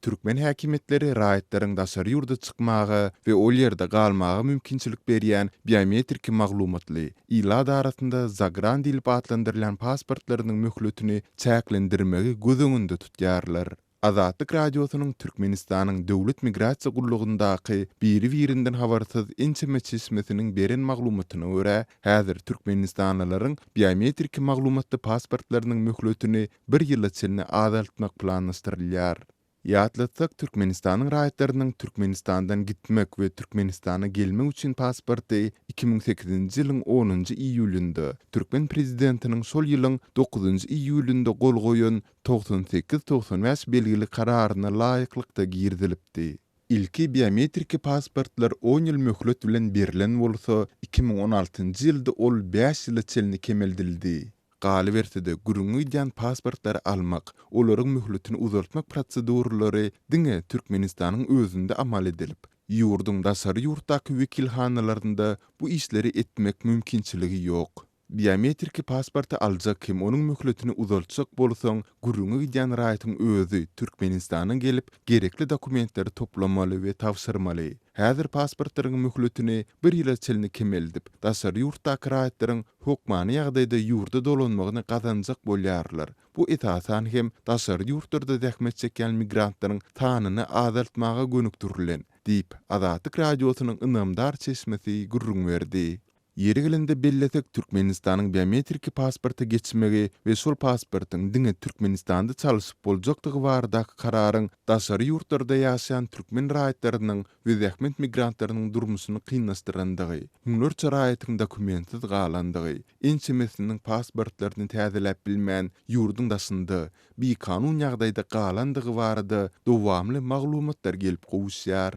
Türkmen häkimiýetleri raýatlaryň daşary ýurda çykmaga we ol ýerde galmaga mümkinçilik berýän biometriki maglumatly, ilat arasynda zagran diýlip atlandyrylýan pasportlarynyň möhletini çäklendirmegi göz öňünde tutýarlar. Azatlyk Radiosynyň Türkmenistanyň Döwlet migrasiýa gullugyndaky biri-birinden habarsyz ençeme çeşmesiniň beren maglumatyna görä, häzir türkmenistanlylaryň biometriki maglumatly pasportlarynyň möhletini bir ýyla çenli azaltmak planlaşdyrylýar. Ýatlatsak, Türkmenistanyň raýatlarynyň Türkmenistandan gitmek we Türkmenistana gelmek üçin pasporty 2008-nji ýylyň onunjy iýulynda, türkmen prezidentiniň şol ýylyň dokuzynjy iýulynda gol goýan 98 95 belgili Kararyna laýyklykda girizilipdi. Ilki biometriki pasportlar on ýyl möhlet bilen berlen bolsa, 2016-njy ýylda ol bäş ýyla çenli kemeldildi. Galyberse-de, gürrüňi gidýän pasportlary almak, olaryň möhletini uzaltmak proseduralary diňe Türkmenistanyň özünde amal edilip, ýurduň daşary ýurtdaky wekilhanalarynda bu işleri etmek mümkinçiligi ýok. Biometriki pasporty aljak hem onuň möhletini uzaltjak bolsaň, gürrüňi gidýän raýatyň özi Türkmenistana gelip, gerekli dokumentleri toplamaly we tabşyrmaly. Häzir pasportlaryň möhletini bir ýyla çenli kemeldip, daşary ýurtdaky raýatlaryň hökmany ýagdaýda ýurda dolanmagyny gazanjak bolýarlar. Bu esasan hem daşary ýurtlarda zähmet çekýän migrantlaryň sanyny azaltmaga gönükdirilen, diýip, Azatlyk Radiosynyň ynamdar çeşmesi gürrüň berdi. Ýeri gelende bellesek, Türkmenistanyň biometriki pasporta geçmegi we şol pasportyň diňe Türkmenistanda çalşyp boljakdygy baradaky kararyň daşary ýurtlarda ýaşaýan türkmen raýatlarynyň we zähmet migrantlarynyň durmuşyny kynlaşdyrandygy, müňlerçe raýatyň dokumentsiz galandygy, ençemesiniň pasportlaryny täzeläp bilmän ýurduň daşynda, bikanun ýagdaýda galandygy barada dowamly maglumatlar gelip gowuşýar.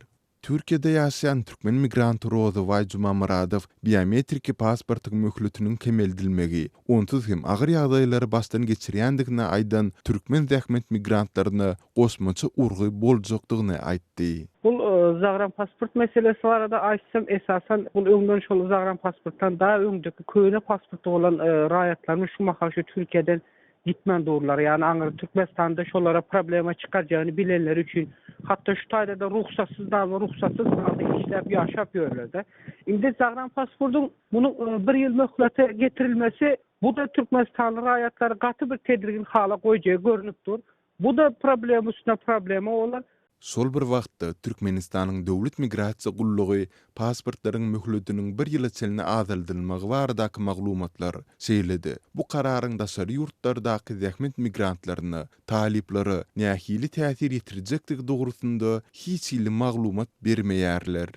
Türkiýede ýaşaýan türkmen migranty Rozybaý Jumamyradow biometriki pasportyň möhletiniň kemeldilmegi, onsuz hem agyr ýagdaýlary başdan geçirýändigini aýdan türkmen zähmet migrantlaryna goşmaça urgy boljakdygyny aýtdy. Bul zagranpasport meselesi barada aýtsam, esasan bul öňden şol zagranpasportdan daha öňdeki köne pasporty bolan raýatlarymyz şu mahal şu Türkiýeden gitmän durlar. Ýagny aňyr Türkmenistanda şolara problema çykarjagyny bilenleri üçin hatda şu taýda-da rugsatsyz dama rugsatsyz halda işläp ýaşap ýörler-de. Indi zagranpasportyň munuň bir ýyl möhlete getirilmesi bu-da türkmenistanly raýatlary gaty bir tedirgin hala goýjagy görnüp dur. Bu-da problema üstüne problema bolar. Şol bir wagtda, Türkmenistanyň Döwlet migrasiýa gullugy pasportlaryň möhletiniň bir ýyla çenli azaldylmagy baradaky maglumatlar, şeýle-de, bu kararyň daşary ýurtlardaky zähmet migrantlaryna, talyplara nähili täsir ýetirjekdigi dogrusynda hiç hili maglumat bermeýärler.